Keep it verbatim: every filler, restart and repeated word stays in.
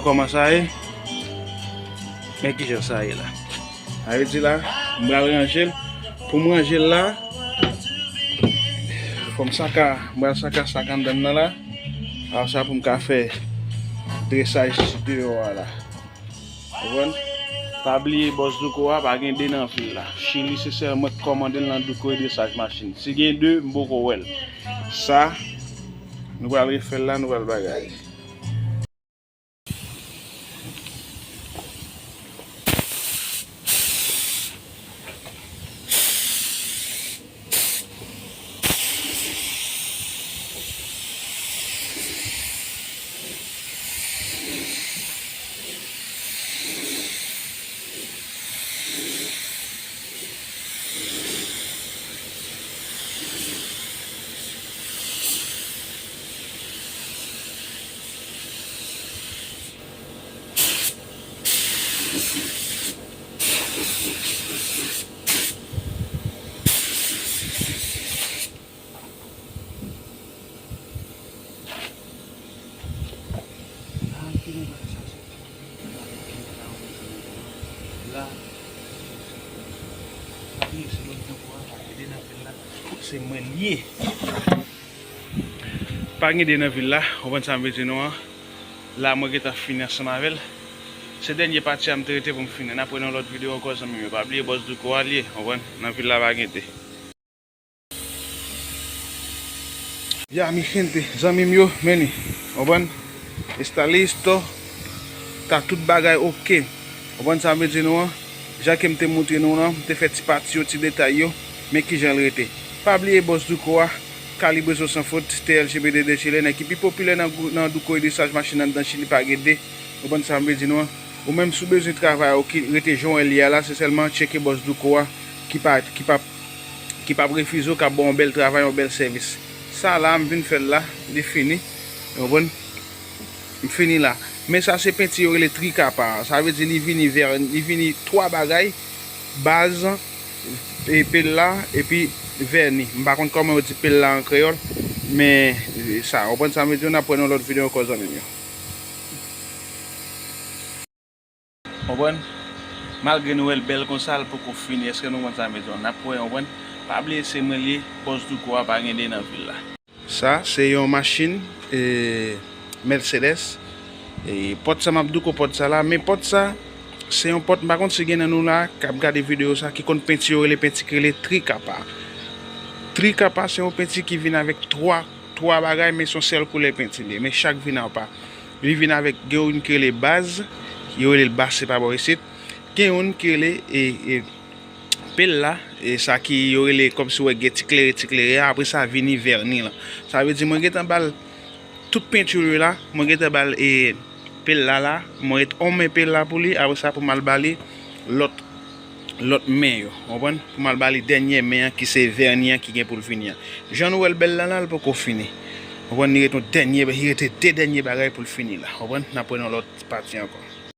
Kòman sa ye? Men kijan sa ye la. Sa vle di la, m pral ranje l. Pou m ranje l la, fò m saka, m pral saka sa k anndan l nan la. Apre sa pou m ka fè dresaj deyò a la. Konprann? Pa bliye bòs Douko a pa gen de nan vil la. Chili se sèl mwen k kòmande l nan Douko e dresaj machin. Si gen de, m poko wè l. Sa, nou pral refè l la, nou pral bagay. Se mwen l ye. Pa gen de nan vil la, w konprann sa m vle di nou an. La, mwen gentan fini ansanm avè l. Se dènye pati a m te rete pou m fini. N ap wè nan lòt videyo ankò, zanmi m yo. Pa bliye bòs Douko a l ye, w konprann? Nan vil la, pa gen de. Ya, mi gente, zanmi m yo, men li. W konprann? Está listo. Ta tout bagay oke. W konprann sa m vle di nou an? Jan ke m te montre nou lan, m te fè ti pati yo, ti detay yo, men kijan l rete. Pa bliye bòs Douko a, Calibre Sans Faute, T L G B D de Chile, nèg ki pi popilè nan, nan Douko e dresaj machin anndan Chili, pa gen de. W konprann sa m vle di nou an? Ou menm si w bezwen travay ou ki rete jan w wè l ye a la, se sèlman tcheke bòs Douko a ki pa, ki p ap, ki p ap refize w, k ap ba w yon bèl travay, yon bèl sèvis. Sa la, m vin fè l la, li fini. W konprann? M fini la. Men sa se penti yo rele trikapa. Sa vle di li vini vè, li vini twa bagay, baz, e pella, epi vèni. M pa konn kòman yo di pella an kreyòl, men e sa. W konprann sa m vle di w? N ap wè nan lòt videyo ankò, zanmi m yo. Konprann? Malgre nou wè l bèl konsa, l poko fini. Èske nou konn sa m vle di w? N ap wè, konprann? Pa bliye se mwen l ye, bòs Douko a pa gen de nan vil la. Sa, se yon machin, e, Mercedes. E, pòt sa m ap Douko pòt sa la, men pòt sa, se yon pòt, m pa konn si gen nan nou la k ap gade videyo sa, ki konn penti yo rele penti ki rele trikapa. Trikapa, se yon penti ki vin avèk twa, twa bagay, men se yon sèl koulè penti li ye, men chak vin apa. Li vin avèk, gen youn ki rele baz, yo rele l baz, se pa bò isit. Gen youn ki rele, e, e, pella, e, sa ki yo rele kòmsi w wè gen ti klere, ti klere a, apre sa vini vèni lan. Sa vle di mwen gentan ba l tout penti yo la, mwen gentan ba l, e, pella la, mwen ret on men pella pou li, apre sa pou m al ba li lòt, lòt men yo, w konprann? Pou m al ba li dènye men an ki se vèni an ki gen pou l vini an. Jan nou wè l bèl la la, l poko fini. W konprann? Li ret yon dènye, li rete de dènye bagay pou l fini la. W konprann? N ap wè nan lòt pati ankò.